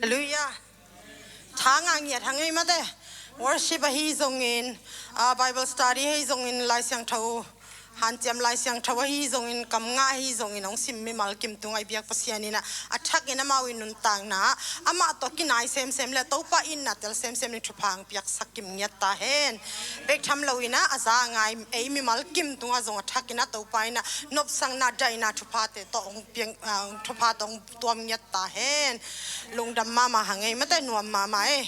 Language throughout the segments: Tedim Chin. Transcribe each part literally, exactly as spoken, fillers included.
Halleluiah. Tha ngah ngiat hang ei mate. Worship ahi zongin, ah, Bible study ahi zongin, Lai Siangtho, hanciam Lai Siangtho ahi zongin, kam ngah ahi zongin, hong sim mimal kim tungah i biak Pasian in ah, a thakin amau i nuntakna, amah tawh kinai semsem le Topa in na tel semsem in thupha hong piaksak kim ngiat ta hen. Bek tham lo in ah, a za ngai ei mimal kim tungah zong a thakin ah Topa in ah, nopsakna daihna thuphate tawh hong piang, ah, thupha tawh hong tuam ngiat ta hen. Lungdam mahmah hang ei mate, nuam mahmah ei.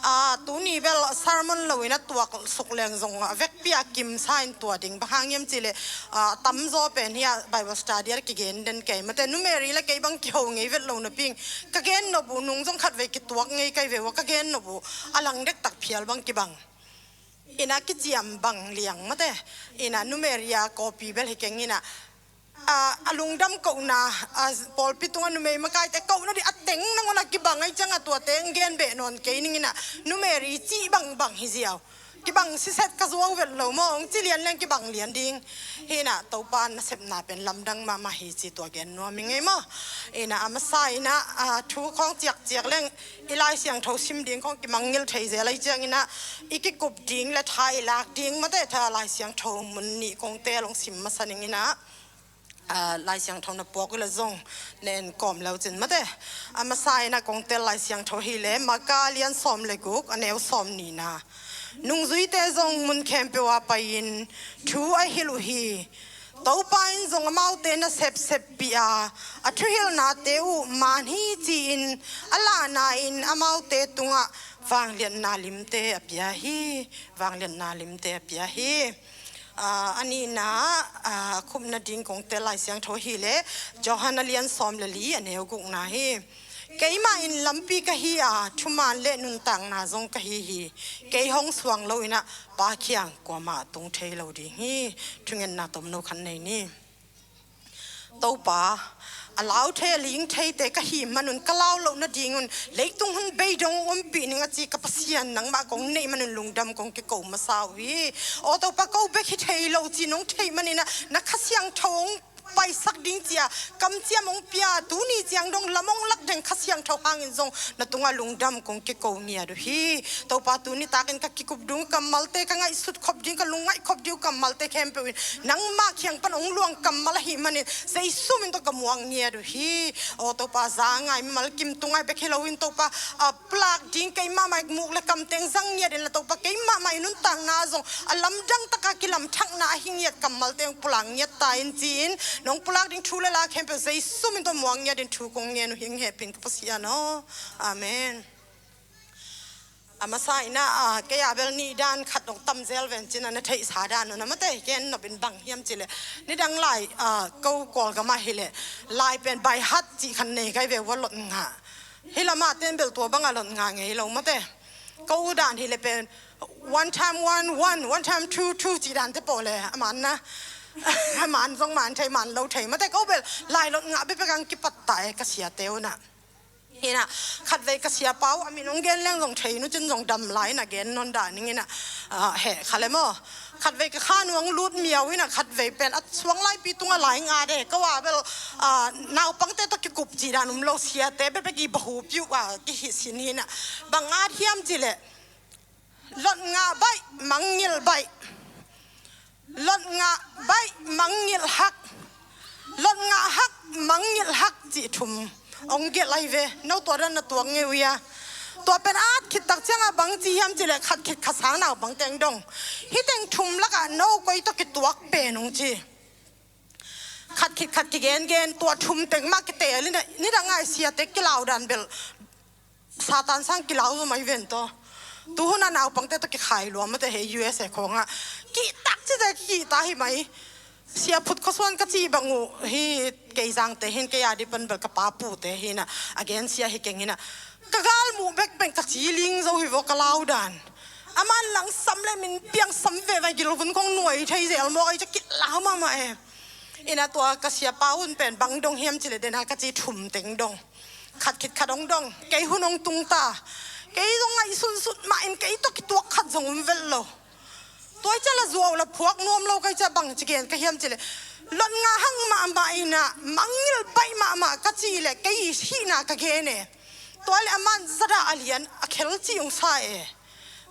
Ah, tuni bel sermon lo in a tuak suk leng zong a vekpi a kimsa in tua ding, bang hang hiam cih leh, ah, tamzaw pen hi a Bible study a kigen den kei mate, numeri le kei bang kiho ngei vet lo napi in ka gen nop uh nung zong khatvei kituak ngei kai ve ua, ka gen nop uh a lang dektak phial bang kibang. In a kiciam bang liang mate. In a numeri a copy bel hi keng in a, a, a lungdam kohna, a, pawlpi tungah numei makaite kohna ding a teng nangawn a kibang ahih ciangah tuate hong gen beh nawn kei ning in a, numeri cih bangbang hi ziau. Kibang siset ka zuau vet lo maw, hong ci lian leng kibang lian ding. Hi in a Topa nasepna pen lamdang mahmah hi ci tua gen nuam ing ei maw. In a, a masa in a, a, thu khawng ciakciak leng i Lai Siangtho sim ding khawng kimangngilh thei zel ahih ciangin a, i kikup ding le tha i lak ding mate, tha Lai Siangtho mun nih kong tel hong sim masa ning in a, ah, Lai Siangtho na puak uh le zong na en kawm le uh cin mate. A masa in a kong tel Lai Siangtho hi le, Marka lian sawm le guk, a neu sawm nihna. Nungzuite zong mun khempeuh ah pai-in thu a hilh uh hi. Topa in zong amaute na sepseppih a, a thuhilhnate uh man hi ci-in a lahna-in amaute tungah vangliatna limte a pia hi. Vangliatna limte a pia hi. Ah, a nihna, ah, khupna ding kong tel Lai Siangtho hi le, Johan a lian sawm le li, a neu gukna hi. Keimah in lampi ka hi a, thuman le nuntakna zong ka hi hi. Kei hong suang lo in a Pa kiang kuamah tung thei lo ding hi. Thungetna tomno khat nei ni. Topa, a lau thei a ling theite ka hih manun ka lau loh nadingun leitung hun beidong ompih ning a ci ka Pasian nangmah kong neih manun lungdam kong kiko masa uh hi. Aw Topa, ko bek hi thei lo ci nong theih manin a, na Kha Siangtho hong paisak ding ci-a kamciam hong pia, tuni ciang dong lam hong lak deng Kha Siangtho hangin zong na tungah lungdam kong kiko ngiat uh hi. Topa, tuni takin ka kikup ding kammalte, ka ngaihsut khop ding, ka lungngaih khop ding kammalte khempeuh in nangmah kiang pan hong luang kammal ahih manin Jesu min tawh ka muang ngiat uh hi. Aw Topa, za ngai mimal kim tungai bek hi loin Topa, a pulak ding keimah mah i muk le kamteng zang ngiat in la Topa, keimah mah i nuntakna zong a lamdang taka kilamthakna ahi ngiat kammalte hong pulak ngiat ta in ci-in, nong pulak ding thu le la khempeuh Jesu min tawh muang ngiat in thu kong ngen uh hi, hong hehpih in ka Pasian aw. Amen. A masa in a, ah, kei a bel nih dan khat dong tam zel ven cin a, na theihsa dan uh na mate, ken nop in bang hiam cih leh, nidang lai, ah, ko Kawlgam ah hi leh, lai pen by heart cih khat nei kai ve ua, lot ngah. Hi lamah ten bel tua bang a lot ngah ngei lo mate. Ko dan hi leh pen one time one, one, one time two, two cih dante pawh le a man na. A man zong man thei, man lo thei mate, ko bel lai lot ngah bekbek ang kipat ta e ka siate uh na. Hi in a, khatvei ka siapa uh a min hong gen leng zong thei nu cin zong dam lai in a gen nawn dah ning in a, ah, heh kha le maw. Khatvei ka khan uh hong lut miau in a, khatvei pen a suang laipi tungah lai ngah de, ko a bel, ah, naupangte tawh kikup cih dan um lo, siate bekbek i bahu piuh a kihih sin hi in a, bang at hiam cih leh, lot ngah baih, mangngilh baih. Lot ngah baih, mangngilh hak. Lot ngah hak, mangngilh hak cih thum hong gelh lai ve. No tua dan na tuak ngei uh hia? Tua pen at khit tak ciangah bang ci hiam cih leh, khat khit khat sang naupang teng dong, hih teng thum lakah no koi tawh kituak pen hong ci. Khat khit khat kigengen, tua thum teng mah kiteel in a, nidang a i siate kilau dan bel Satan sang kilau zom ahi ven tawh. Tuhun a naupangte tawh kikhai lua mate he U S A khawngah. Kihtak cite kihta hi mai. Sia Phut Khua Suan ka cih bang uh hi, kei Zangte hi in, kei a ding pan bel ka pa pute hi in a, a gen sia hi keng hi in a, ka galmuh bek pen ka ci ling zo hi vaw ka lau dan. A man langsam le min piangsam veve, gilvun kong nuai thei zel mawk ahi ciah kilau mahmah e. In a tua ka siapa hun pen bang dong hiam cih leh, den a ka ci thum teng dong. Khat khit khat hong dong, kei hun hong tung ta. Kei zong ngaihsunsut mah in kei tawh kituak khat zong um vet lo. Tua hi ciah la zuau la phuak nuam lo ka hi ciah bang ci gen ka hiam cih leh, lot ngah hak mahmah in a, mangngilh baih mahmah ka cih leh kei i hihna ka gen e. Tua le aman zadah a lian a khel ci ung sa e.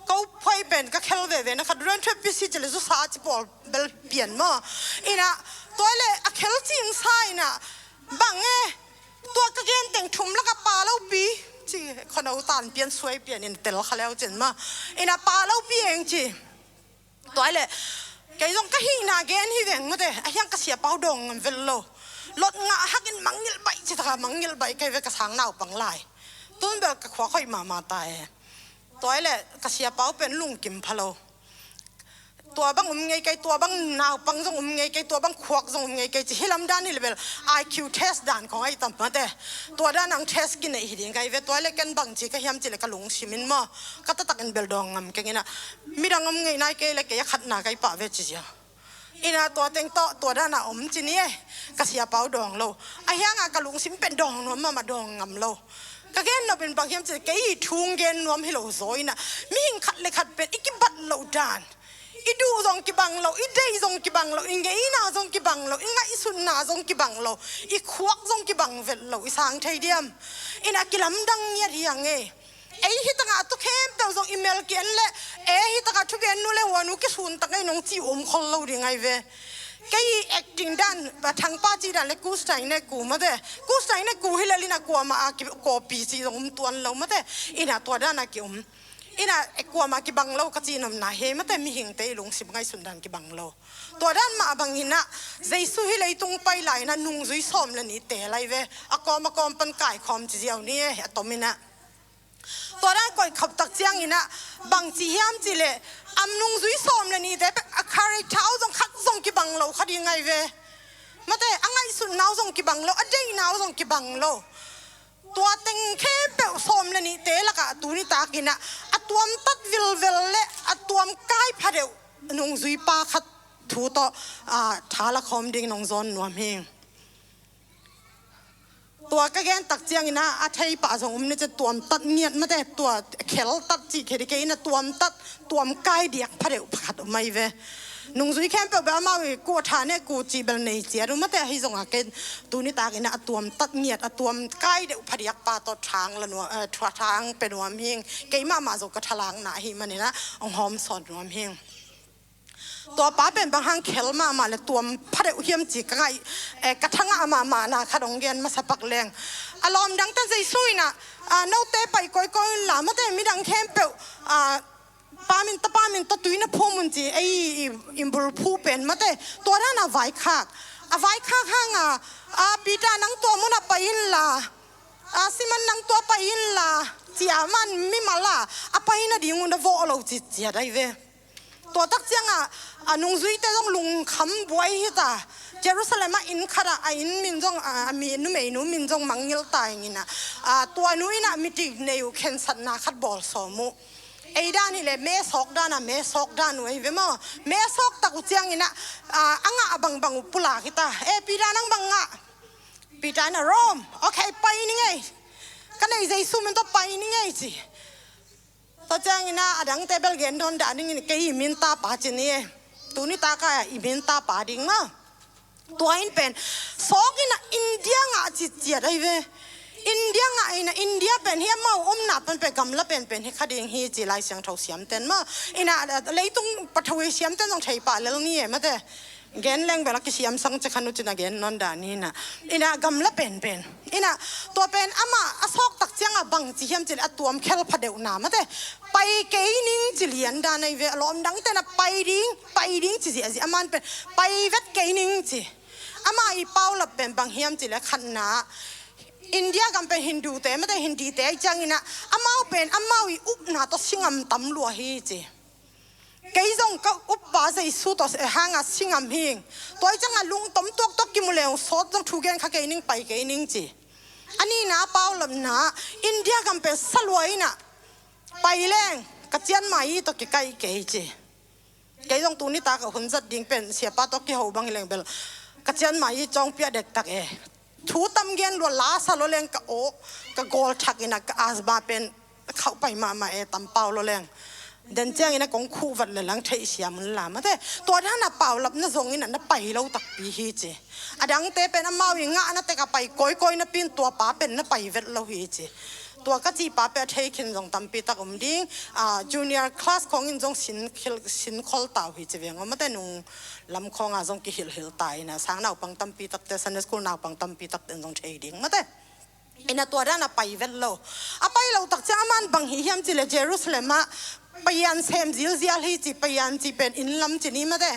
Ko phuai pen ka khel veve na khat ruan thuai pisi ci le zu sa ci pawl bel pian maw. Ina tua le a khel ci ung sa ina bang e. Tua ka gen teng thum laka pa lo pi ci. Khono tan pian suai pian in tel kha leu cin maw. Ina pa lo pi eng ci. Tua le kei zong ka hihna gen hi veng mate a hiang ka siapau dawng ngam vel lo. Lot ngah hakin mangngilh baih ci taka mangngilh baih kei ve ka sang naupang lai. Tun bel ka khuak hoih mahmah ta e. Tua le ka siapau pen lungkim pha lo. Tua bang um ngei kei, tua bang naupang zong um ngei kei, tua bang khuak zong um ngei kei ci hi lam dan hi le bel I Q test dan khong ahi tam mate. Tua dan ang test kinei hi ding kai ve tua le ken bang ci ka hiam ci le ka lungsim in maw. Ka tatakin bel dawng ngam keng ina midang om ngei nai kei le kei a khatna kai pah ve ci zia. Ina tua teng tawh tua dana om ci ni e. Ka siapau dawng lo. A hianga ka lungsim pen dawng nuam mama dawng ngam lo. Ka gen nopin bang hiam ci kei i thung gen nuam hi lo zaw ina mihing khat le khat pen i kibat lo dan. I duh zong kibang lo, i deih zong kibang lo, i ngeina zong kibang lo, i ngaihsutna zong kibang lo, i khuak zong kibang vet lo, i sang thei diam. Ina kilamdang ngiat hi ang e. Ei hi taka tu khempeuh zong i mel ki en le ei hi taka thugen nu le huanu kisun tak ei nong ci um khol lo ding ai ve. Kei i acting dan a thangpa ci dan le kustai ne ku mate. Kustai ne ku hi le lina kuama a ki kopi ci zong um tuan lo mate. Ina tua dan a ki um. Ina e kuama kibang lo ka ci nomna he mate mihingte i lungsim ngaihsun dan kibang lo. Tua dan mah bang ina Jesu hi leitung pai lai ina nungzui sawm le ni te lai ve. A kawm a kawm pan kai khawm ci ziau ni e a tom ina. Tua dan koih khop tak ciang ina bang ci hiam ci le am nungzui sawm le ni te a character au zong khat zong kibang lo kha ding ai ve. Mate a ngaihsutna au zong kibang lo, a deihna au zong kibang lo. Tua teng khempeuh sawm le ni te laka tuni tak ina a tuam tat vilvel le a tuam kai pha deuh nungzui pa khat thu tawh a tha la khawm ding nong zawn nuam hi. Tua ka gen tak ciang ina a thei pah zong um ni ci tuam tat ngiat mate tua khel tat ci khe di kei ina tuam tat tuam kai diak pha deuh pakhat um ai ve. Nungzui khempeuh bel amau i ku a tha ne ku ci bel nei ciat uh mate ahi zong a ken tuni tak ina a tuam tat ngiat a tuam kai deuh pha diak pa tawh thang la nuam, eh, thua thang pe nuam hing. Kei mahmah zong ka thalangna ahi man ina ong hawm sawn nuam hing. Tua pa pen bang hang khel mahmah le tuam pha deuh hiam ci ka ngaih, eh, ka thangah mahmah na khat ong gen masa pak leng. A lawm dangte Jesu ina, ah, note pai kawikawi unla mate midang khempeuh, ah, pa min ta pa min ta tui na phum un ci ei i, i bulphu pen mate. Tua dan a vaikhak. A vaikhak hanga, ah, Peter nang tua munah pai inla. Ah, Simon nang tua pai inla. Cia man mimala. A pai na ding un a vawh lo ci cia dai ve. Tua tak cianga a nungzuite zong lungkham buai hita. Jerusalem a inn khata a inn min zong a mi numeinu min zong mangngil ta ingina. A tua nu ina miting nei uh khensatna khat bawl sawm uh. Ei dan hi le mesawk dana mesawk dan uh ei ve maw. Mesawk tak uh ciangina a ngah a bangbang uh pulak hita. E Peter nang bang ngah. Peter ina Rome. Okay pai ning ei. Ka nei Jesu min tawh pai ning ei ci. Tua ciangina a dangte bel gen dawn dah dingin kei i min tapa ci ni e. Tuni taka i min tapa ding ma. Tua in pen sawk ina India ngah ci ciat ai ve. India ngah ina India pen hi amau omna pen pen gamla pen pen hi kha ding hi ci Lai Siangtho siamten ma. Ina leitung pathawi siamten zong thei pah lel ni e mate. Gen leng bel a kisiam sang ci khan uh cin a gen nawn dah ni ina. Ina gamla pen pen ina tua pen ama a sawk tak cianga bang ci hiam cin a tuam khel pha deuh na mate. Pai kei ning ci lian dan ai ve a lawm dangte na pai ding pai ding ci ziahziah aman pen pai vet kei ning ci. Ama i paulap pen bang hiam ci le khatna India gam pen Hindute mate Hindite ai ciangina amau pen amau i upna tawh singam tam lua hi ci. Kei zong ka uppa Jesu tawh hanga singam hing. Tua i cianga lungtom tuaktuak kimu leng sawt zong thu gen kha kei ning pai kei ning ci. A nihna a paulapna India gam pen salua ina pai leng ka cianmai i tawh kikaih kei ci. Kei zong tuni taka hun zat ding pen siapa tawh kiho bang hi leng bel ka cianmai i cawngpiah dektak e. Thu tam gen lua lasa lua leng ka aw ka gawl thak ina ka asma pen khauh pai mahmah e tam pau lua leng. Den ciangina kong khuh vat le lang theih siam un la mate. Tua dana paulapna zongina na pai lo takpi hi ci. A dangte pen amau i ngahna teka pai kawikawi napi in tua pa pen na pai vet lo hi ci. Tua ka cihpa peuh a thei khin zong tampi tak om ding. Ah, junior class khawngin zong sin khil, sin khol ta uh hi ci veng aw, mate, nung lam khawngah zong kihilhhilh ta in a, sang naupang tampi takte, Sunday school naupang tampi takte in zong thei ding, mate. In a tua dan a pai vet lo. A pai lo tak ciang aman bang hi hiam cih leh Jerusalem ah payan sem zilzial hi ci, payan cih pen inn lam ci ni, mate.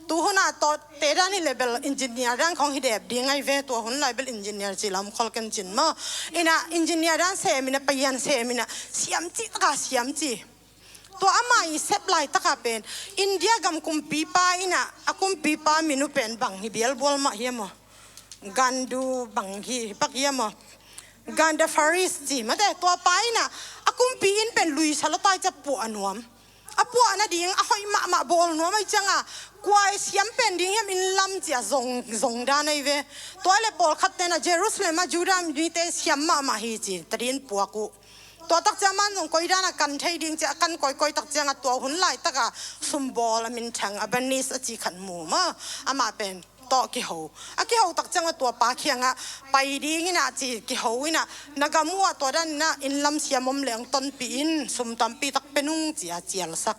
Tu hun ah tawh te dan hi leh bel engineer dan khawng hi dep ding ahi ve, tua hun lai bel engineer cih lam khol ken cin maw. In a engineer dan sem in a, payan sem in a, siam cih tak a siam ci. Tua ama i sep laitak a pen India gam kumpipa in a, a kumpipa min uh pen bang hi, bialbual mah hiam aw? Gandu bang hi pak hiam aw? Gandapharis ci, mate, tua pa in a, a kumpi inn pen lui sa lo tai ci a, puah a nuam. A puah nading a hoih mahmah bawl nuam ahih ciang a, kua i siam pen ding hiam inn lam ci a, zong, zong dan ahi ve. Tua leh pawlkhat ten a, Jerusalem ah Judah mite siam mahmah hi ci, tadin puak uh. Tua tak ciang aman zong koi dan a kan thei ding ci a, a kan kawikawi tak ciang a, tua hun laitak a sumbawl a minthang Urbanist a ci khat mu maw, amah pen tawh kiho. A kiho tak ciang a tua pa kiangah pai ding in a ci kiho in a, na gam uh ah tua dan in a inn lam siam om leh hong tonpih in, sum tampi tak pe nung ci a cialsak.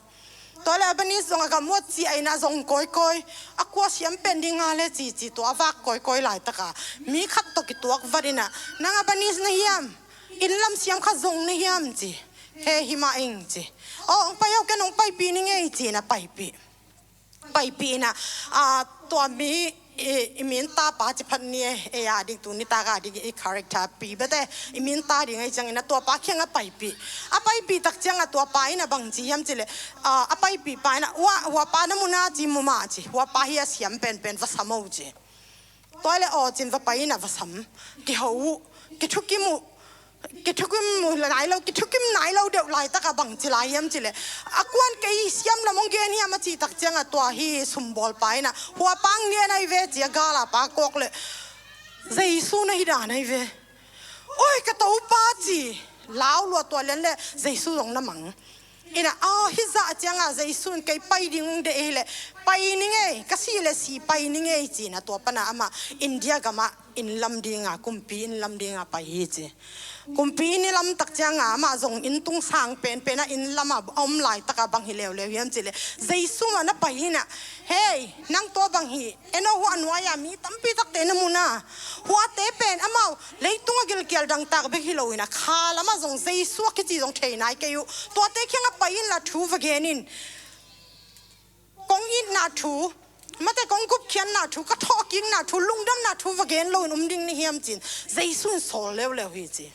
Tua leh Urbanist zong a gam uh ah ciah in a zong kawikawi. A kua siam pen ding a leh ci ci, tua a vak kawikawi laitak a mi khat tawh kituak vat in a, nang Urbanist na hiam? Inn lam siam kha zong na hiam ci. He, hi mah ing ci. Aw, hong pai o, ken hong paipih ning ei ci in a paipih. Paipih in a, ah, tua mi, i, i min ta pa ci phat ni e, ei a ding, tu nitak a ding i character pi bete, i min ta ding ahih ciang in a tua pa kiangah paipih. A paipih tak ciang a tua pa in a bang ci hiam cih leh, ah, a paipih pa in a, hua, hua pa na mu na ci, mu mah ci, hua pa hi a, siam penpen va sam o ci. Tua leh aw ci in va pai in a va sam. Kiho uh, kithukim uh, kithukim uh nai lo, kithukim nai lo deuh laitak a bang ci lai hiam cih leh, a kuan kei siam lam hong gen hiam a cih tak ciang a tua hi sumbawl pa in a, hua pa hong gen ahi ve ci a, gal a pa kawk leh, Jesu na hi dan ahi ve. Oi, ka Topa ci, lau lua tua lian leh Jesu zong na mang. In a, aw, hi zah ciang a Jesu in kei pai ding hong deih hi leh, pai ning ei, ka si leh si pai ning ei ci in a, tua pan a amah India gam ah inn lam ding a, kumpi inn lam ding a pai hi ci. Kumpi inn lam tak ciang a amah zong inn tung sang penpen a inn lam a om laitak a bang hi leuleu hiam cih leh, Jesu mah na pai in a, hei, nang tua bang hi, en aw, hua nuai a mi tampi takte na mu na. Huate pen amau leitung a gilkial dangtak bek hi lo in a, kha lam ah zong Jesu a kici zong thei nai kei uh. Tuate kiangah pai in la thu va gen in. Kong itna thu, mate, kong gupkhiatna thu, ka thawhkikna thu, lungdamna thu va gen lo in um ding na hiam ci in Jesu in sawl leuleu hi ci.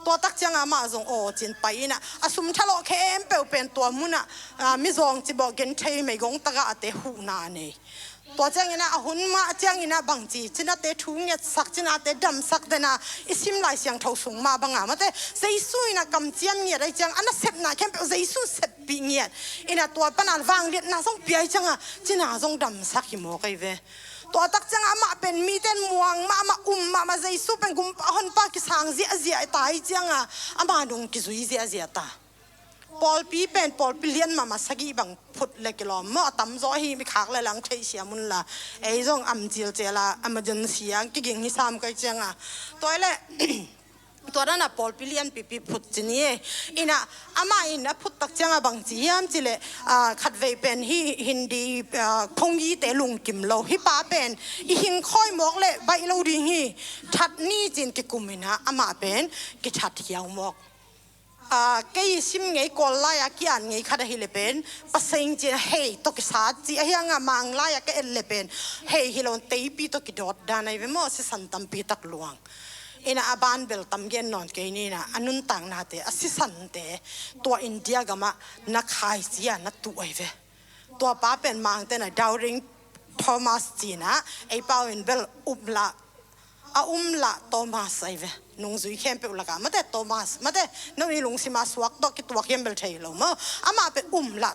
Tua tak ciang a amah zong aw ci in pai in a, a sum thalawh khempeuh pen tua mun ah, ah, mizawng cibawh genthei meigong tak a ate huhna a nei. Tua ciang in a, a hun mah ciang in a bang ci, cinate thu ngetsak, cinate damsak den a, i sim Lai Siangtho sung mah bang a, mate, Jesu in a kamciam ngiat ahih ciang a nasepna khempeuh Jesu in seppih ngiat. In a tua pan a vangliatna zong pia ahih ciang a, cina zong damsak hi mawk ahi ve. Tua tak ciang a amah pen mite in muang mahmah, um mahmah, Jesu pen gumpa honpa kisang ziahziah ta ahih ciang a, ama nung kizui ziahziah ta. Pawlpi pen pawlpi lian mahmah sagih bang phut le kilawm maw, a tamzaw ahi mi khak le lang theih siam un la. Ei zong am cilcel a, emergency a kiging hi sam ka hih ciang a. Tua leh, tua dan a pawlpi lianpipi phut ci ni e. In a, amah in a phut tak ciang a bang ci hiam cih leh, ah, khatvei pen hi Hindi, ah, phungite lungkim lo. Hih pa pen i hing khawi mawk leh baih lo ding hi. That ni ci in kikum in a, amah pen kithat hiau mawk. Ah, kei sim ngei, Kawl lai a ki-an ngei khat ahi leh pen, paseng ci in a hei tawh kisat ci, ahi hang a Mang lai a ka et leh pen, hei hi lo in teipi tawh kidawt dan ahi ve maw, sisan tampi tak luang. In a, a ban bel tam gen nawn kei ni in a, a nuntaknate, a sisante, tua India gam ah na khaici a na tuh ahi ve. Tua pa pen Mangte in a Doubting Thomas ci in a, ei pau in bel um lah, a um lah Thomas ahi ve. Nungzui khempeuh lak a, mate, Thomas, mate, no i lungsim a suak tawh kituak hiam bel thei lo maw. Amah pen um lah,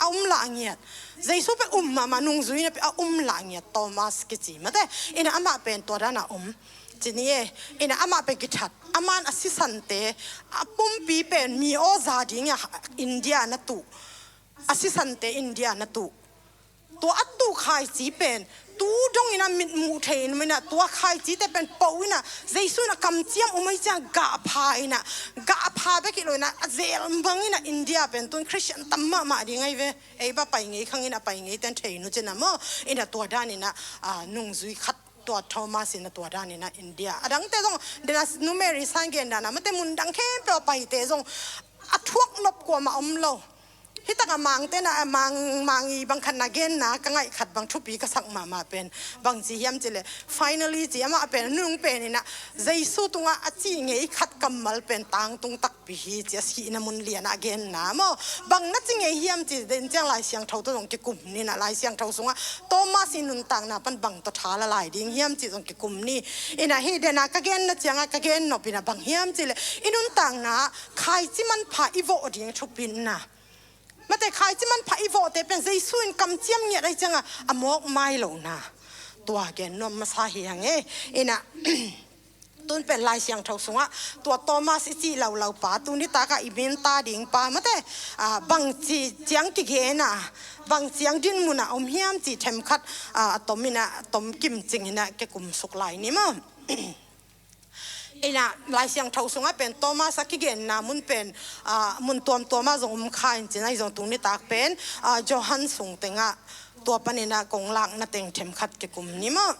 a um lah ngiat. Jesu pen um mahmah, nungzui napi a um lah ngiat Thomas kici, mate. In a amah pen tua dan a um ci ni e. In a amah pen kithat. Aman a sisante, a pumpi pen mi aw za ding a India na tuh. A sisante India na tuh. Tua a tuh khaici pen tu dong in a mitmuh thei in, in a tua khaicite pen po in a, Jesu in a kamciam um ahih ciang gah pha in a, gah pha bek hi lo in a, a zel mang in a India pen tun Khristian tam mahmah ding ahi ve. Ei bang pai ngei khang in a pai ngei ten thei nu cin a maw, in a tua dan in a, a, nungzui khat tua Thomas in a tua dan in a India. A dangte zong, den a numeri san gen dan a, mate mun dang khempeuh a paite zong, a thuak nop kuamah om lo. Hi tak a Mangte na, a Mang, Mang i bang khat na genna, ka ngaih khat bang thupi ka sak mahmah pen. Bang ci hiam cih leh, finally ci amah pen, nung pen in a, Jesu tungah a cih ngei khat kammal pen tangtung takpi hi ci a sihna mun lian a genna maw. Bang na ci ngei hiam cih den ciang Lai Siangtho tawh zong kikum ni in a, Lai Siangtho sungah Thomas i nuntakna pan bang tawh tha la lai ding hiam cih zong kikum ni. In a hi den a ka genna ciangah ka gen nop in a bang hiam cih leh, i nuntakna khaici manpha i vawh ding thupitna. Mate khaici manpha i vawhte pen Jesu in kamciam ngiat ahih ciangah a mawk mai lohna. Tua gen nuam masa hi hang e. In a, tun pen Lai Siangtho sungah tua Thomas i cih laulau pa, tuni takah i min ta ding pa, mate, a, bang ci ciang kigen a, bang ciang din mun a om hiam cih themkhat, a, a tom in a, a tom kimcing in a kikum suk lai ni maw. In a, Lai Siangtho sungah pen Thomas a kigenna mun pen, a, mun tuamtuam ah zong om kha in cin, ahi zong tuni tak pen, a, Johan sung tengah tua pan in a kong lakna teng themkhat kikum ni maw.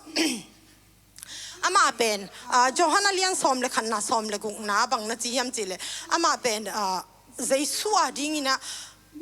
Amah pen, a, Johan a lian sawm le khatna, sawm le gukna bang na ci hiam cih leh, amah pen, a, Jesu a ding in a,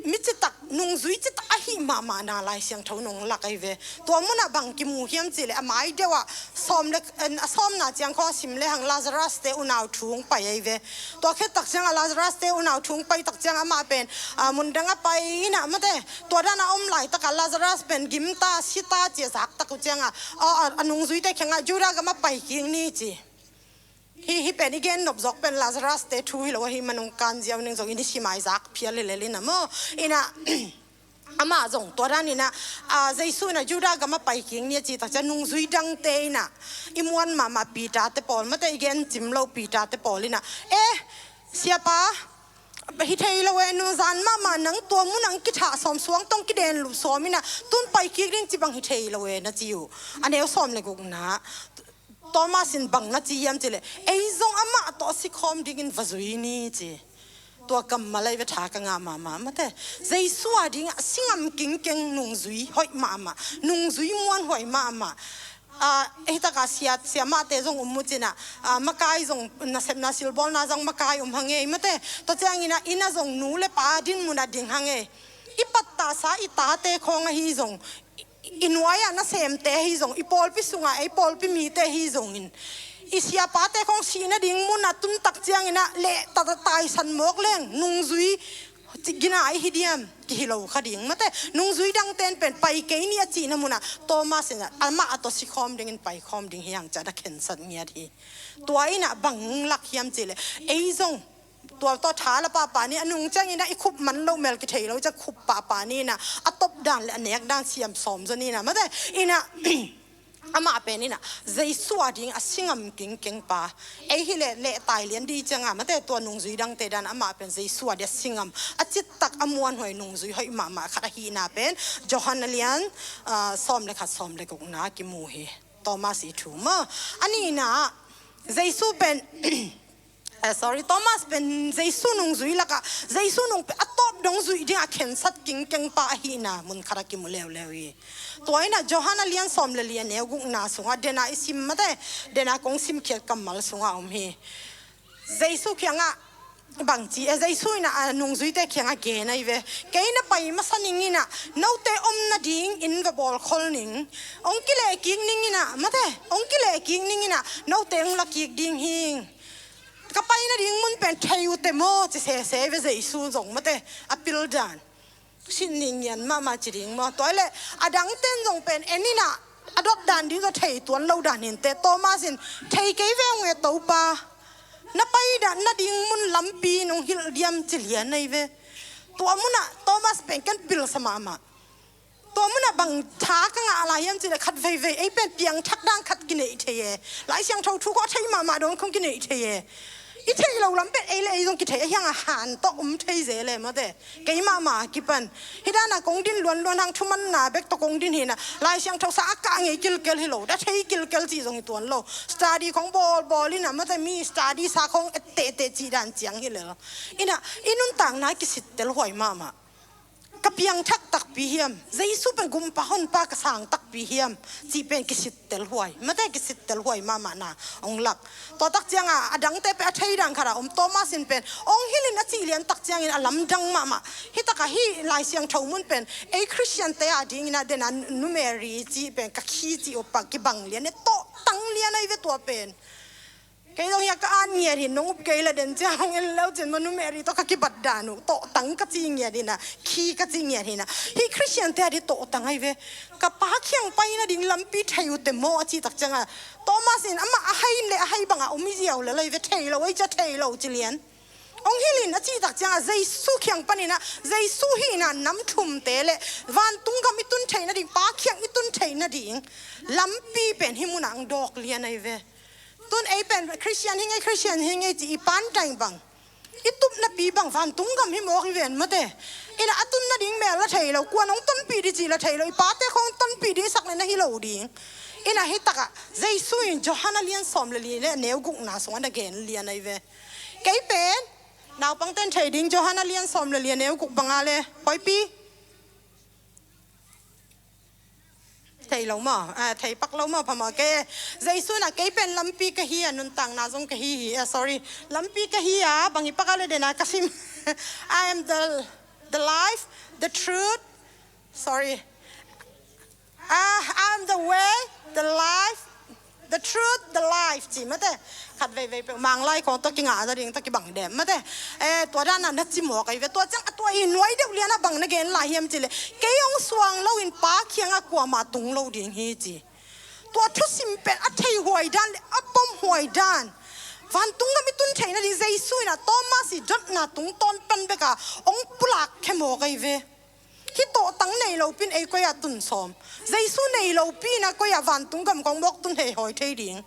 mi citak, nungzui citak ahih mahmahna Lai Siangtho nong lak ahi ve. Tua mun ah bang kimu hiam cih leh, a mai deuh ah sawm le, a sawmna ciang khawng a sim le hang Lazarus te unau thu hong pai ahi ve. Tua khit tak ciang a Lazarus te unau thu hong pai tak ciang amah pen, a, mun dang a pai in a, mate, tua dan a om laitak a Lazarus pen gim ta, si ta ci a zak tak uh ciang a, a, a, a nungzuite kiangah Judah gam ah pai kik ni ci. Hi, hi pen i gen nop zawk pen Lazarus te thu hi lo ahih man ung, kan ziau ning zong in i sim a i zak phial hi lel in a maw. In a, amah zong tua dan in a, a, Jesu in a Judah gam ah pai kik ni a cih tak ciang nungzui dangte in a, i muan mahmah Peter te pawl, mate, i gen cim lo Peter te pawl in a, eh, Siapa, hi thei lo e, nuzan mahmah nang tua mun ah hong kithah sawm, suang tawh hong kiden lup sawm in a, tun pai kik ding ci bang hi thei lo e na ci uh. A neu sawm le gukna. Thomas in bang na ci hiam cih leh, ei zong amah tawh a si khawm dingin va zui ni ci. Tua kammal ahi ve, tha ka ngah mahmah, mate. Jesu a dingah a si ngam kingkeng nungzui hoih mahmah, nungzui muanhuai mahmah. A, hi tak a sia, siamahte zong um uh cin a, a, makai zong, nasepna silbawlna zang makai um hang e, mate. Tua ciangin a, inn ah zong nu le pa din mun ah ding hang e. I pattahsa i tate khawng ahi zong, i nuai-ah nasemte ahi zong, i pawlpi sungah ei pawlpi mite ahi zongin, i siapate khawng sih nading munah tun tak ciangin ah leh ta-, taisan mawk leng nungzui gina i hi diam? Kihi lo kha ding, mate. Nungzui dangten pen pai kei ni a cihna munah Thomas in ah amah a tawh sikhawm dingin paikhawm ding hi hang ci-a na khensat ngiat hi. Tua in ah bang lak hiam cihleh, ei zong tua tawh tha la pahpah ni, a nung ciangin ah i khup man loh mel kithei lo ciang khup pahpah ni in ah, a tawp dan le a nek dan siam sawm zaw ni in ah, mate, in ah, amah pen in ah Jesu a ding a si ngam kingkeng pa. Ei hileh leh tai lian dih ciangah, mate, tua nungzui dangte dan amah pen Jesu a ding a si ngam, a cittak a muanhuai nungzui hoih mahmah khat ahihna pen Johan a lian, ah, sawm le khat, sawm le gukna kimu hi. Thomas i thu maw. A nihna ah Jesu pen Eh, sorry, Thomas pen Jesu nungzui lakah, Jesu nung pen a tawp dong zuih dingah khensat kingkeng pa ahihna mun khat ah kimu leuleu hi. Tua in ah Johan a lian sawm le li a neu gukna sungah, dena i sim, mate, dena kong simkhiat kammal sungah om hi. Jesu kiangah bangci, eh, Jesu in ah a nungzuite kiangah gen ahi ve. Kei na pai masa ning in ah note om nading inn va bawlkhol ning. Hong kileh kik ning in ah, mate, hong kileh kik ning in ah note hong la kik ding hing. Ka pai nading mun pen thei uh teh maw, ci sese ve Jesu zong, mate, a pil dan. Sin ning ngian mahmah ci ding maw. Tua hileh a dangten zong pen en in ah, a dot dan ding zong thei tuan lo dan hi inteh. Thomas in thei kei ve ung e Topa. Na pai dan nading mun lampi nong hilh diam ci lian ahi ve. Tua munah Thomas pen ken pilsa mahmah. Tua munah bang tha ka ngah lai hiam cihleh, khat veivei ei pen piangthak dan khat kineih thei e. Lai Siangtho thu kong a theih mahmah dong kong kineih thei e. I theih lo lam pen ei le ei zong kithei a hiang a han tawh om thei zel e mate. Kei mahmah a kipan hi dan a kong din luanluan hang thumanna bek tawh kong din hi na, Lai Siangtho sang a kah ngei kilkel hi lo, a thei kilkel cih zong hi tuan lo. Study khong bawlbawl in a mate, mi study sa khong et tehteh cih dan ciang hi lel. In a i nuntakna kisittel huai mahmah. Ka piangthak takpi hiam? Jesu pen gumpa honpa ka sang takpi hiam? Cih pen kisittel huai mate, kisittel huai mahmah na hong lak. Tua tak ciang a a dangte pen a thei dan khat a om. Thomas in pen hong hilh in a cih lian tak ciangin a lamdang mahmah. Hi tak a hih Lai Siangtho mun pen ei Khristiante a dingin a den a numeri cih pen ka khi cih uh pa kibang lian e, tawhtang lian ahi ve tua pen. Kei zong hiah ka at ngiat hi, nong up kei la den ciang hong en leu cin ma numeri tawh ka kibat dan uh, tawhtang ka ci ngiat hi na, khi ka ci ngiat hi na. Hih Khristiante a ding tawhtang ahi ve. Ka Pa kiang pai nading lampi thei uh teh maw a cih tak ciang a, Thomas in amah a hai le a hai bang a om hi ziau lel ahi ve, thei lo ahi cia thei lo ci lian. Hong hilh in a cih tak ciang a Jesu kiang panin a, Jesu hihna nam thumte le vantung gam i tun theih nading, Pa kiang i tun theih nading lampi pen hih mun ah hong dawk lian ahi ve. Tun ei pen Khristian hi ngei, Khristian hi ngei ci i pan taing bang, i tupnapi bang vantung gam hi mawk hi ven mate. In a a tun nading mel la thei lo, kuan hong tonpih ding cih la thei lo, i pate khong tonpih ding sak le na hi lo ding. In a hi tak a Jesu in Johan a lian sawm le li le a neu gukna sung a na gen lian ahi ve. Kei pen naupangten thei ding Johan a lian sawm le li a neu guk bang a le, Hoipi. Thei lo maw? Ah, thei pak lo maw, pha maw? Kei, Jesu in a kei pen lampi ka hi a, nuntakna zong ka hi hi, ah, sorry. Lampi ka hi a, bang hi pak a le den a ka sim. I am the, the life, the truth. Sorry. Ah, I am the way, the life, the truth, the life, ci mate. Khat veivei peuh Manglai khong tawh kingah a ding tawh kibang dem mate. Eh, tua dan a na ci mawk ahi ve. Tua ciang a tua i nuai deuh lian a bang na gen lai hiam cih le, kei hong suang lo in Pa kiang a kuamah tung lo ding hi ci. Tua thusim pen a thei huai dan le a pom huai dan, vantung gam i tun theih nading Jesu in a Thomas i dotna tungtawn pan bek a hong pulak khe mawk ahi ve. Hih tawhtang nei lopi in ei koi ah tun sawm? Jesu nei lopi in a koi ah vantung gam kong mawk tun hei hawi thei ding?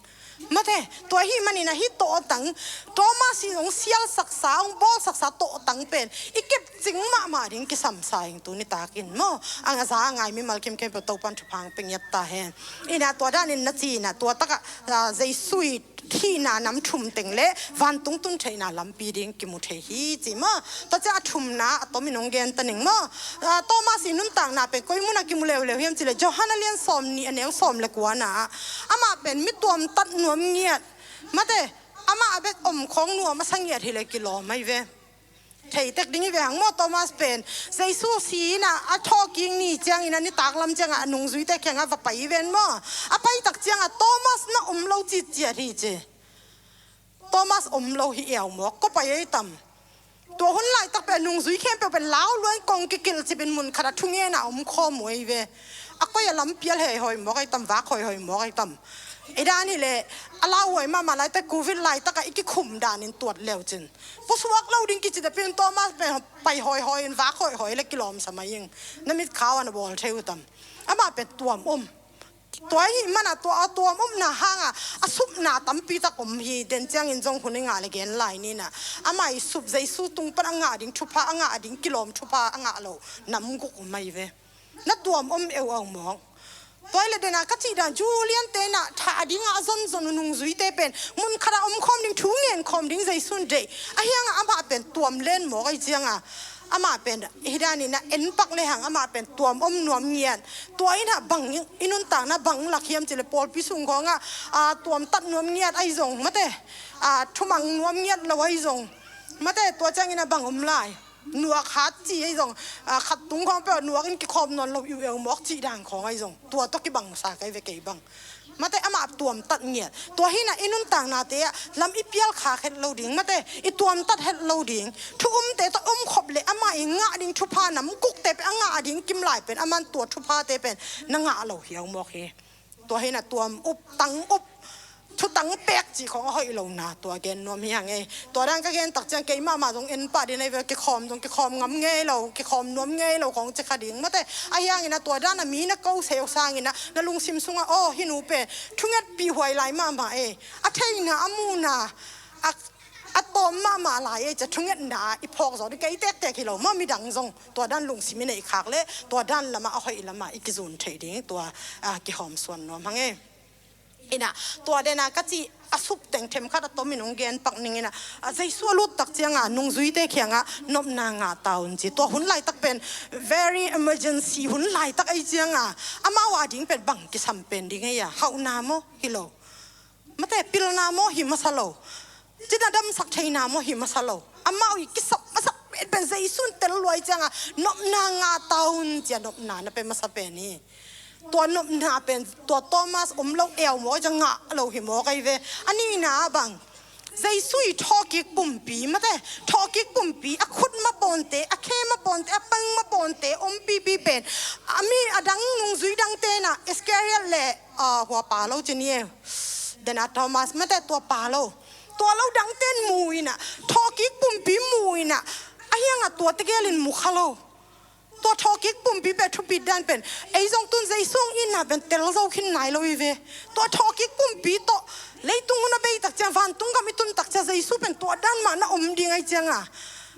Mate, tua ahih manin a hih tawhtang, Thomas in hong sialsaksa, hong bawlsaksa tawhtang pen i kepcing mahmah ding kisam sa ing tu nitak in maw? A za a ngai mimal khempeuh Topa'n thupha hong pia ngiat ta hen. In a tua dan in na ci in a tua tak ah, ah, Jesu i thihna nam thum teng le vantung tun theihna lampi ding kimu thei hi ci maw? Tua ciang a thumna a tom in hong gen ta ning maw? Ah, Thomas i nuntakna pen koi mun ah kimu leuleu hiam cih le Johan a lian sawm nih a neu sawm le kua na ah, amah pen mi tuamtat nuam ngiat. Mate, amah a bek om khawng nuam a sa ngiat hi le kilawm ahi ve. Thei tek ding hi ve hang maw, Thomas pen Jesu si in a a thawhkik ni ciangin a nitak lam ciang a a nungzuite kiang a va pai hi ven maw? A pai tak ciang a Thomas na om lo citciat hi ci. Thomas om lo hi iau mawk, kua pai ei tam? Tua hun laitak pen a nungzui khempeuh pen lau luan kong kikilh cip in mun khat a thungen a om khawm uh ei ve. A koi a lampi a hei hawi mawk ei tam, vak hawi hawi mawk ei tam? I dan hi le, a lauhuai mahmah laitak, Covid laitak a i kikhum dan in tuat leu cin, pusuak lo ding kici te pin Thomas pen pai hawi hawi in vak hawi hawi le kilawm sa mai ing. Na mit khau a na bawl thei uh tam? Amah pen tuam om. Tua ahih man a tua a tuam omna hang a a supna tampi tak om hi. Den ciangin zong hun i ngah le gen lai ni na, amah i sup Jesu tung pan a ngah ding thupha, a ngah ding kilawm thupha a ngah lo nam guk om ahi ve. Na tuam om euau mawk. Tua hi le den a ka cih dan Julian te na thah ding a a zonzon uh nungzuite pen mun khat a om khawm ding, thu ngen khawm ding Jesu in deih. A hiang a amah pen tuam len mawk ahi ciang a, amah pen hi dan in a en pak le hang amah pen tuam om nuam ngiat. Tua in a bang i nuntakna bang lak hiam cih le pawlpi sung khawng a, a, tuamtat nuam ngiat ahi zong mate, a, thumang nuam ngiat lo ahi zong mate, tua ciangin a bang om lai? Nuak hat ci ahi zong, a, khat tung khawng peuh nuak in kikhawm nawn lo iu eu mawk cih dan khawng ahi zong, tua tawh kibang sa kai ve kei bang. Mate, amah tuamtat ngiat. Tua hi na i nuntaknate ah lam i pial khak het lo ding mate, i tuamtat het lo ding. Thu umte tawh om khop le amah i ngah ding thupha nam gukte pen a ngah ding kim lai pen aman tua thuphate pen na ngah lo hiau mawk hi. Tua hi na tuam up, tang up, thutang pek cih khawng a hoih lo na tua gen nuam hi hang ei. Tua dan ka gen tak ciang kei mahmah zong en pah ding ahi ve, kikhawm zong kikhawm ngam ngei lo, kikhawm nuam ngei lo khawng ci kha ding mate. A hiangin a tua dan a mi na ko seu sangin a na lungsim sungah aw, hih nu pen thungetpih huai lai mahmah ei. A theihna, a muhna, a, a tawm mahmah lai ei cia thungetna i phawk zaw ding kei tektek hi lo maw, midang zong tua dan lungsim i neih khak leh tua dan lamah a hoih lamah i kizun theih ding tua, ah, kihawmsuan nuam hang e. Ina, tua dena ka cih a sup teng themkhat a tomin hong gen pak ning ina, a Jesu a lut tak cianga nungzuite kianga nopna ngah ta un ci. Tua hun laitak pen very emergency hun laitak ei cianga amau a ding pen bang kisam pen ding ei a, hauhna maw hi lo. Mate, pilna maw hi masa lo. Cina damsak theina maw hi masa lo. Amau hi kisap masak pen pen Jesu in tel luai cianga nopna ngah ta un cia nopna na pe masa pen hi. Tua nopna pen tua Thomas om lo eu maw cia ngah lo hi maw kei ve. A nihna bang Jesu i thawhkik pumpi mate, thawhkik pumpi a khut mapawnte, a khe mapawnte, a pang mapawnte om pipi pen a mi a dang nungzui dang tena Iskariot le, ah, hua pa lo ci ni e. Dena Thomas mate tua pa lo. Tua lo dang ten mu ina, thawhkik pumpi mu ina, a hianga tua tegelin mu kha lo. Tua thawhkik pumpi pe thupit dan pen ei zong tun Jesu hong itna pen tel zo khin nai lo i ve. Tua thawhkik pumpi tawh leitung hun a bei tak ciang vantung gam i tun tak ciang Jesu pen tua dan mah na om ding ai cianga.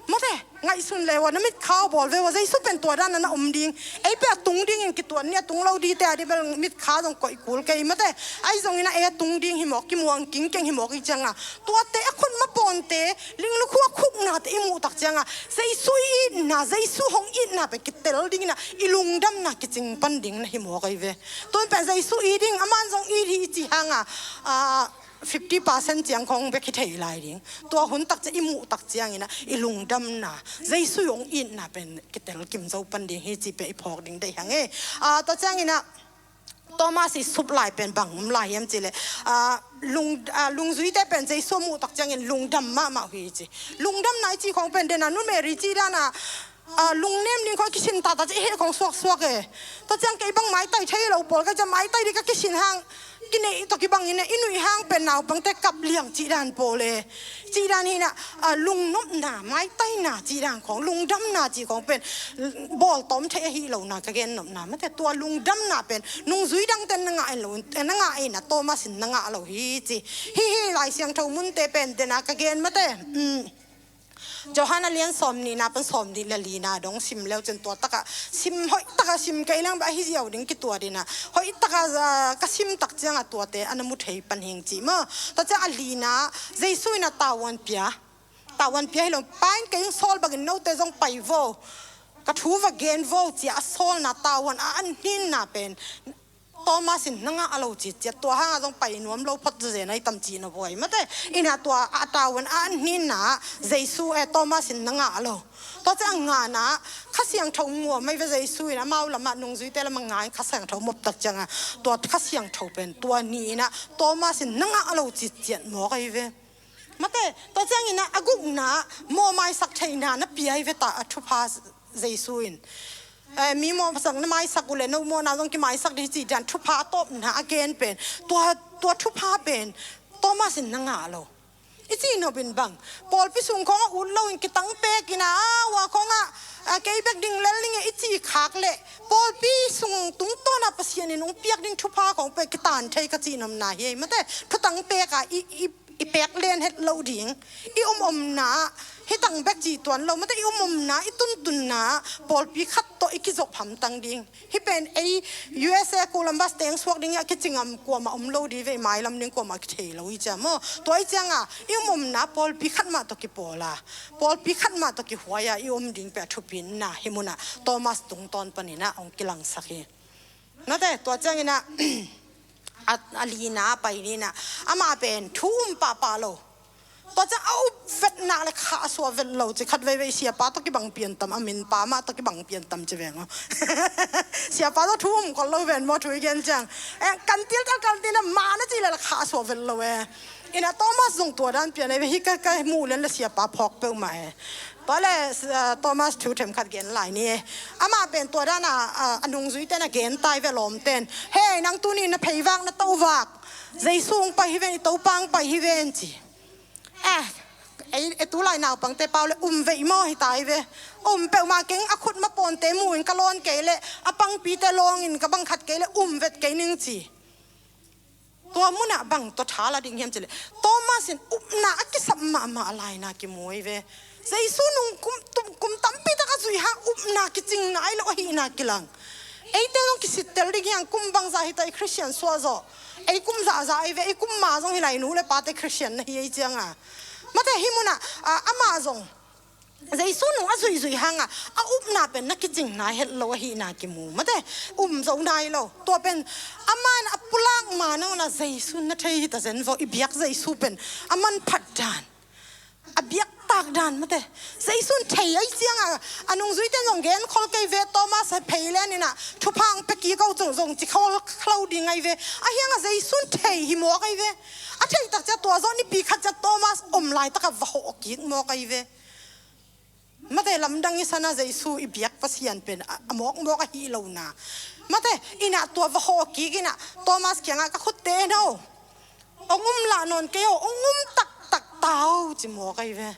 Mate, ngaihsun le ua na mitkha bawl ve ua Jesu pen tua dan na om ding. Ei pe a tung dingin kituan ni a tung lo dite a di bel mitkha zong koih kul kei mate. Ai zongin a ei a tung ding hi mawk kimuang kingkeng hi mawk i cianga. Tuate a khut mapawnte linglukhu a khuknate i muh tak cianga Jesu i itna, Jesu hong itna pen kitel dingina i lungdamna kicing pan ding na hi maw kei ve. Tun pen Jesu i ding, aman zong i hi i ci hanga, ah, fifty percent ciang khong bek hi thei lai ding. Tua hun tak ciang i muh tak ciangina i lungdamna, Jesu hong itna pen kitel kim zo pan ding hi ci pe i phawk ding dei hang e. Ah, tua ciangina Thomas i sup lai pen bang om lai hiam cileh, ah, lung, ah, lungzuite pen Jesu muh tak ciangin lungdam mahmah uh hi ci. Lungdamna i ci khong pen dena nu Mary ci dana, ah, lungnem ding khong kisin tata ci he khong suaksuak e. Tua ciang kei bang maitai thei lo pawl ka cia maitai di ka kisin hang kinei tawh kibangin i nuih hang pen naupangte kap liang ci dan pawl e. Cih dan hina, ah, lungnopna, maitaina cih dan khong, lungdamna cih khong pen bawltawm thei ahi lona ka gen nopna mate, tua lungdamna pen nungzui dangte na ngah in lo, na ngah in a Thomas in na ngah lo hi ci. Hi hi Lai Siangtho munte pen tena ka gen mate. Um, Johan a lian sawm nihna pan sawm nih le lina dong sim leu cun tua taka sim hoih taka sim kei lang beh ahi ziau ding kituat ina hoih taka, ah, ka sim tak cianga tuate a na mu thei pan hing ci maw. Tua ciang a lina Jesu in a tavuan pia. Tavuan pia hi lo, Pa in kei hong sawl bangin note zong pai vo. Ka thu va gen vo cia a sawlna tavuan a an hninna pen Thomas in na ngah lo citciat tua hanga zong pai nuam lo phot zezen ai tam cihna vuai mate. Ina tua a tavuan a an hninna Jesu e Thomas in na ngah lo. Tua ciang ngahna Kha Siangtho muam ai ve Jesu in amau lamah nungzuite lamah ngai Kha Siangtho mop tak cianga tua Kha Siangtho pen tua ni ina Thomas in na ngah lo citciat mawk ai ve. Mate, tua ciangin a gukna mawh maisak theihna na pia hi ve ta a thupha Jesu in. Eh, mi mawhsak na maisak uh le no mawhna zong kimaisak ding hi ci dan thupha a tawpna a gen pen. Tua, tua thupha pen Thomas in na ngah lo. I ci nopin bang pawlpi sung khong a ut loin kitang pek ina a ua khong a, a kei bek ding lel ning e i ci khak le pawlpi sung tungtawn a Pasian in hong piak ding thupha khong pek kitan thei ka ci nopna hi ei mate. Thutang pek a i, i i pek len het lo ding. I um omna hi tang bek ci tuan lo mate, i um omna i tuntunna pawlpi khat tawh i kizop hamtang ding. Hi pen ei U S A Columbus teng suak ding a kicingam kuama om lo di ve, mailam ding kuama kithei lo i cia maw. Tua i cianga i um omna pawlpi khat mah tawh kipawl a pawlpi khat mah tawh kihuai a i um ding peh a thupinna hi muna Thomas tungtawn panina hong kilangsak hi. Nate, tua ciangina a, a lina a pai nina amah pen thu um pahpah lo. Tua ciang a up vetna le kha a suah vet lo ci khat veivei siapa tawh kibang piantam a min pa mah tawh kibang piantam ci veng aw. Siapa tawh thu um kol lo ven maw thu i gen ciang. Eh, kan tiltal kan tina mah na ci le kha a suah vet lo e. Ina Thomas zong tua dan pian ai ve hi ka, ka muh lian le siapa phawk peuhmah e. Tua le, ah, Thomas thu themkhat gen lai ni e. Amah pen tua dan a, ah, a nungzuite na gen tai ve lawmten. Hei, nang tuni na pheivak na tovak. Jesu hong pai hi ven, i Topa hong pai hi ven ci. Eh, ei, e tu lai naupangte pau le um veih maw hi tai ve. Um peuhmah keng a khut mapawnte mu in ka lawn kei le a pangpite lawngin ka bangkhat kei le um vet kei ning ci. Tua munah bang tawh tha la ding hiam cih leh, Thomas in upna a kisap mahmah a laina kimu ahi ve. Jesu nung kum, tum, kum tampi tak a zuih hang upna kicing nai lo ahihna kilang. Eite zong kisittel ding hiang, kum bangzah hi ta i Khristian suah zawh. Ei kum zahzah ahi ve, ei kum ma zong hi lai, nu le pate Khristian na hi ei cianga. Mate, hih munah, a, amah zong Jesu nung a zuihzuih hanga a upna pen na kicing nai het lo ahihna kimu. Mate, um zo nai lo. Tua pen amah in a pulak ma nangona Jesu na thei hi ta zen vaw, i biak Jesu pen a manphat dan, a biaktak dan, mate. Jesu in thei ahi cianga a nungzuite in zong genkhol kei ve, Thomas a phei leninah thupha ang pia kik o cong zong ci khol khlo ding ahi ve. Ahianga Jesu in thei hi mawk ahi ve. A theih tak cia tua zawh nipi khat cia Thomas om laitaka va hawh kik mawk ahi ve. Mate, lamdang i sana Jesu i biak Pasian pen a, a mawkmawk ahi lo na. Mate, inah tua va hawh kik inah Thomas kiangah ka khutte no, ong um lah nawn kei o, ong um taktak ta o, ci mawk ahi ve.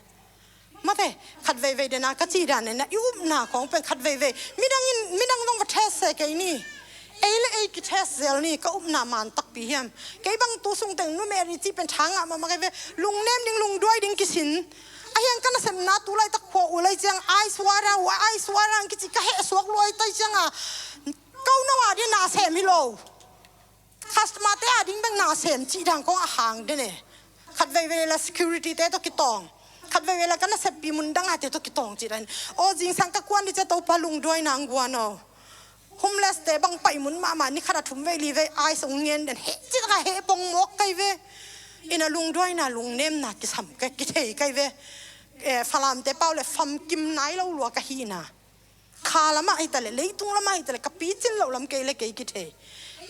Mate, khat veivei dena ka cih dan nena i upna khawng pen khat veivei midang in, midang dong va thes se kei ni. Ei le ei kithes zel ni, ka upna man takpi hiam. Kei bang tu sungteng numeri cih pen tha ngah mahmah kei ve. Lungnem ding, lungduai ding kisin. Ahiang ka nasepna tu laitak khua uh lai ciang, ice water, ice water ang kici ka heh suak luai tai cianga, kau no a dia na sem hi lo. Customer te a ding bek na sem cih dang kong a hang den e. Khat veivei la security te tawh kitawng. Khat veivei la ka naseppi mundang a te tawh kitawng cih dan. Aw, zingsang ka kuan di cia Topa lungduai nang guan aw. Homeless te bang pai mun mahmah ni khat a thum vei li vei ai song ngen den he cih ka he bong mawk kai ve. Ina lungduaina lungnemna kisam kai kithei kai ve. Eh, Falam te pau le famkim nai lo lua ka hi na. Kha lamah hi ta le, leitung lamah hi ta le, ka picin loh lam kei le kei kithei.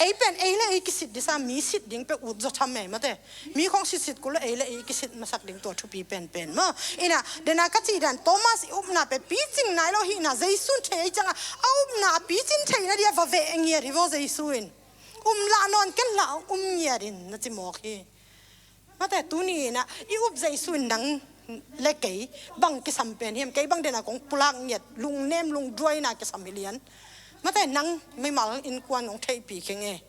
Ei pen ei le ei kisit disa mi sit ding pe ut zaw tham e mate. Mi khong sitsit kul lo ei le ei kisit masak ding tua thupi penpen maw. Ina dena ka cih dan Thomas i upna pe picing nai lo hihna Jesu in thei ei cianga a upna a picin theihna dia va veh ngiat hi vaw Jesu in. Um lah nawn ken lah um ngiat in na ci mawk hi. Mate, tuni inah i up Jesu in nang le kei bang kisam pen hiam, kei bang dena kong pulak ngiat lungnem lungduaina kisam hi lian. Mate, nang mimal innkuan nong theihpi kheng e.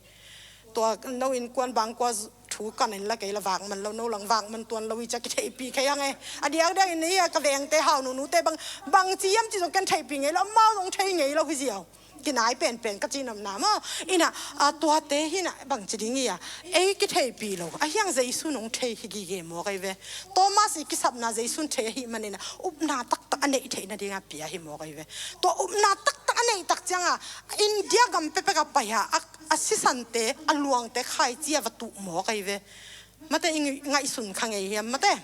Tua no innkuan bangkua thu kan in la kei la vak man lo, no lang vak man tuan lo i cia kitheihpi khei hang e. A diakdiak in ia ka vengte hau nunute bang, bang ciam ci zong ken theihpi ngei lo, amau zong thei ngei lo hi ziau. Kinai penpen ka cihnopna maw. Ina, a, tuate hina bangci ding ia ei kitheihpi lo ahiang Jesu nong thei hi gige maw kai ve. Thomas i kisapna Jesu in thei ahi manina upna taktak a neih theihna dinga pia hi maw kai ve. Tua upna taktak a neih tak cianga India gam pepeka paiha a, a sisante a luangte khaici a va tuh maw kai ve. Mate i ngaihsun kha ngei hiam mate.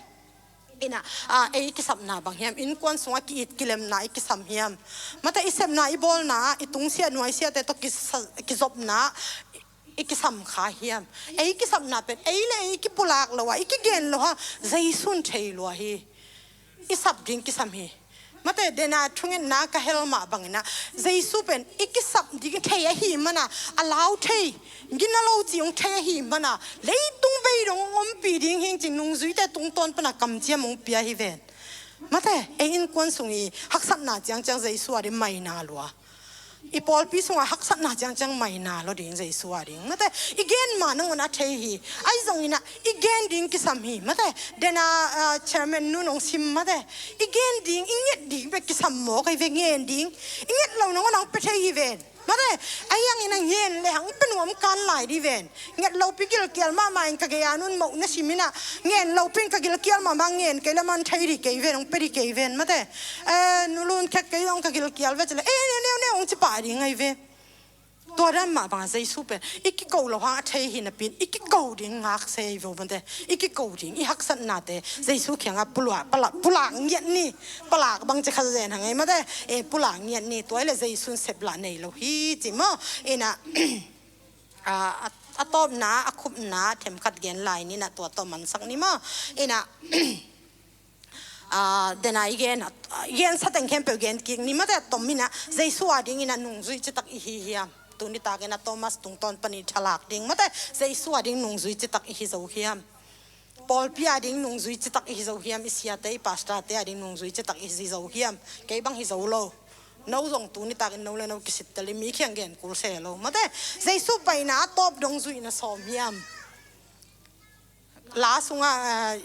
Ina, a, ei kisapna bang hiam, innkuan sunga ki-it kilemna i kisam hiam. Mate i sepna i bawlna i tungsia nuaisiate tawh kisa, kizopna i kisam kha hiam. Ei kisapna pen ei le ei kipulak lo a i kigen lo ha Jesu in thei lua hi. I sap ding kisam hi. Mate dena thungetna ka hel mah bangina Jesu pen i kisap ding thei ahi mana a lau thei. Gina lo ci ung thei ahi mana leitung bei dong ong ompi ding hing cing nungzuite tungtawn pana kamciam ong pia hi ven. Mate ei innkuan sung i haksatna ciangciang Jesu a ding maina lua. I pawlpi sunga haksatna ciangciang maina lo ding Jesu a ding. Mate i gen ma nangun a thei hi. Ai zongina i gen ding kisam hi. Mate dena, ah, chairman nun ong sim mate i gen ding i nget ding pe kisam maw kai ve ngen ding. I nget lo nangun ang pe thei hi ven. Mate, ahiang ina ngen le hang pe nuam kan lai di ven. Nget lopi gilkial mahmah in ka gei a nun moh na simina ngen lopi in ka gilkial mahmah ngen kei le man thei di kei ven, ong pe di kei ven. Mate, eh, nulun khek kei ong ka gilkial ve cile, eh, neu neu neu ong cipa di ngai ve. Tua dan mah banga Jesu pen i kiko lo hang a thei hi napin i kiko ding ngak sei vo mate. I kiko ding i haksatnate Jesu kianga pulak, pala, pulak ngiat ni. Palak bang ci kha zen hang ei mate. E pulak ngiat ni tua ile Jesu in sep lah nei lo hi ci maw. Ina, a, a, a tawpna a khupna themkhat gen lai nina tua tawh mansak ni maw. Ina, a, dena i gen, i gen sateng khempeuh gen kik ni mate tom ina Jesu a dingina nungzui citak i hi hiam. Tuni takina Thomas tungtawn pani thalak ding mate Jesu a ding nungzui citak i hi zo hiam. Pawlpi a ding nungzui citak i hi zo hiam, i siate i pastorte a ding nungzui citak i hi zo hiam. Kei bang hi zo lo. No zong tuni takin no le no kisittel i mi khiang gen kul se lo. Mate, Jesu paina a tawp dong zuihna sawm hiam. La sungah, ah,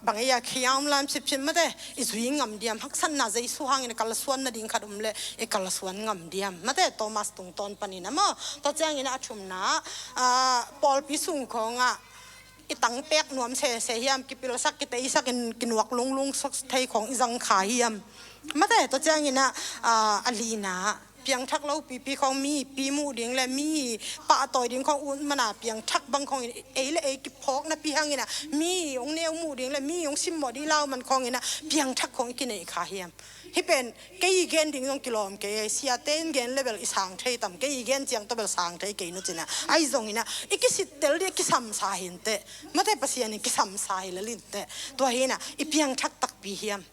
bang ei a khiam lam sipsip mate, i zui ngam diam, haksatna Jesu hangin kalsuan nading khat um le, i kalsuan ngam diam. Mate, Thomas tungtawn panin a maw. Tua ciangin a thumna, ah, pawlpi sung khawngah i tangpek nuam sese hiam, kipilsak, kiteisak in kinuak lunglung sak thei khawng i zang kha hiam. Mate, tua ciangin a, ah, a lina, piangthak lo pipi khawng mi, pi muh ding le mi pahtawi ding khawng ut mana piangthak bang khawngin ei le ei kiphawkna pi hangin a mi hong neu muh ding le mi hong simmawh ding lau man khawngin a piangthak khawng i kineih kha hiam. Hih pen kei i gen ding zong kilawm kei, siate in gen le bel i sang thei tam, kei i gen ciang tawh bel sang thei kei nu cin a. Ahi zongin a i kisittel ding a kisamsa hi inteh. Mate, Pasian in kisamsa hi lel inteh. Tua hi in a i piangthak takpi hiam.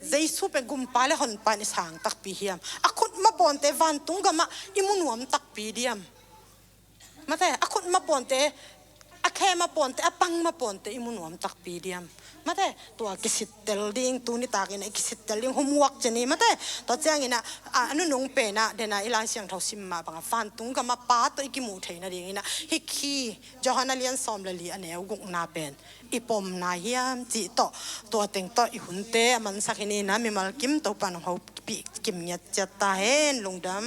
Jesu pen gumpa le honpa in i sang takpi hiam. A khut mapawnte vantung gamah i mu nuam takpi diam. Mate, a khut mapawnte, a khe mapawnte, a pang mapawnte i mu nuam takpi diam. Mate, tua kisittel ding, tuni takin a i kisittel ding homework ci ni mate. Tua ciangin a, a, a nunung pen a, den a i Lai Siangtho sim mah bangah vantung gamah Pa tawh i kimuh theih nadingin a, hih khi Johan a lian sawm le li a neu gukna pen i pomna hiam cih tawh, tua teng tawh i hunte a mansak hi ni in a, mimal kim Topa in hong hopih kim ngiat ciat ta hen. Lungdam.